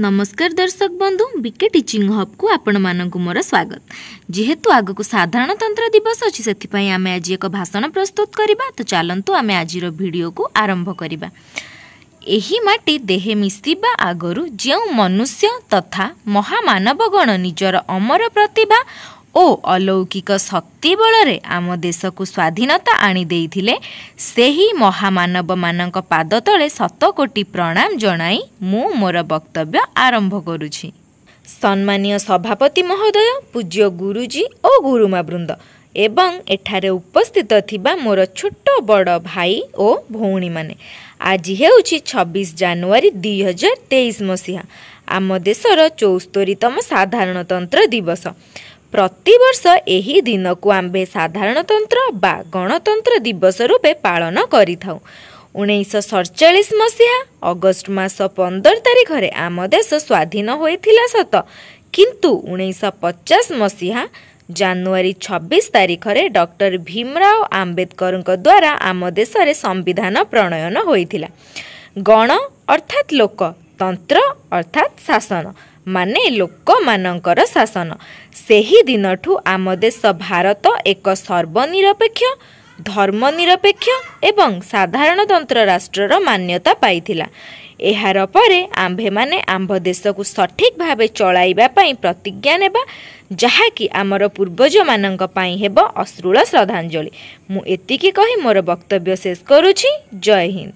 ନମସ୍କାର ଦର୍ଶକ ବନ୍ଧୁ, ବିକେ ଟିଚିଂ ହବ୍କୁ ଆପଣମାନଙ୍କୁ ମୋର ସ୍ୱାଗତ। ଯେହେତୁ ଆଗକୁ ସାଧାରଣତନ୍ତ୍ର ଦିବସ ଅଛି, ସେଥିପାଇଁ ଆମେ ଆଜି ଏକ ଭାଷଣ ପ୍ରସ୍ତୁତ କରିବା। ତ ଚାଲନ୍ତୁ ଆମେ ଆଜିର ଭିଡ଼ିଓକୁ ଆରମ୍ଭ କରିବା। ଏହି ମାଟି ଦେହେ ମିଶିବା ଆଗରୁ ଯେଉଁ ମନୁଷ୍ୟ ତଥା ମହାମାନବଗଣ ନିଜର ଅମର ପ୍ରତିଭା ଓ ଅଲୌକିକ ଶକ୍ତି ବଳରେ ଆମ ଦେଶକୁ ସ୍ୱାଧୀନତା ଆଣିଦେଇଥିଲେ, ସେହି ମହାମାନବମାନଙ୍କ ପାଦ ତଳେ ଶତକୋଟି ପ୍ରଣାମ ଜଣାଇ ମୁଁ ମୋର ବକ୍ତବ୍ୟ ଆରମ୍ଭ କରୁଛି। ସମ୍ମାନୀୟ ସଭାପତି ମହୋଦୟ, ପୂଜ୍ୟ ଗୁରୁଜୀ ଓ ଗୁରୁମା ବୃନ୍ଦ ଏବଂ ଏଠାରେ ଉପସ୍ଥିତ ଥିବା ମୋର ଛୋଟ ବଡ଼ ଭାଇ ଓ ଭଉଣୀମାନେ, ଆଜି ହେଉଛି 26 ଜାନୁଆରୀ 2023 ମସିହା, ଆମ ଦେଶର 74ତମ ସାଧାରଣତନ୍ତ୍ର ଦିବସ। ପ୍ରତିବର୍ଷ ଏହି ଦିନକୁ ଆମ୍ଭେ ସାଧାରଣତନ୍ତ୍ର ବା ଗଣତନ୍ତ୍ର ଦିବସ ରୂପେ ପାଳନ କରିଥାଉ। 1947 ମସିହା ଅଗଷ୍ଟ ମାସ 15 ତାରିଖରେ ଆମ ଦେଶ ସ୍ୱାଧୀନ ହୋଇଥିଲା ସତ, କିନ୍ତୁ 1950 ମସିହା ଜାନୁଆରୀ 26 ତାରିଖରେ ଡକ୍ଟର ଭୀମରାଓ ଆମ୍ବେଦକରଙ୍କ ଦ୍ୱାରା ଆମ ଦେଶରେ ସମ୍ବିଧାନ ପ୍ରଣୟନ ହୋଇଥିଲା। ଗଣ ଅର୍ଥାତ୍ ଲୋକ, ତନ୍ତ୍ର ଅର୍ଥାତ୍ ଶାସନ, ମାନେ ଲୋକମାନଙ୍କର ଶାସନ। ସେହି ଦିନଠୁ ଆମ ଦେଶ ଭାରତ ଏକ ସର୍ବନିରପେକ୍ଷ, ଧର୍ମନିରପେକ୍ଷ ଏବଂ ସାଧାରଣତନ୍ତ୍ର ରାଷ୍ଟ୍ରର ମାନ୍ୟତା ପାଇଥିଲା। ଏହାର ପରେ ଆମ୍ଭେମାନେ ଆମ୍ଭ ଦେଶକୁ ସଠିକ୍ ଭାବେ ଚଳାଇବା ପାଇଁ ପ୍ରତିଜ୍ଞା ନେବା, ଯାହାକି ଆମର ପୂର୍ବଜମାନଙ୍କ ପାଇଁ ହେବ ଅଶ୍ରୁଳ ଶ୍ରଦ୍ଧାଞ୍ଜଳି। ମୁଁ ଏତିକି କହି ମୋର ବକ୍ତବ୍ୟ ଶେଷ କରୁଛି। ଜୟ ହିନ୍ଦ।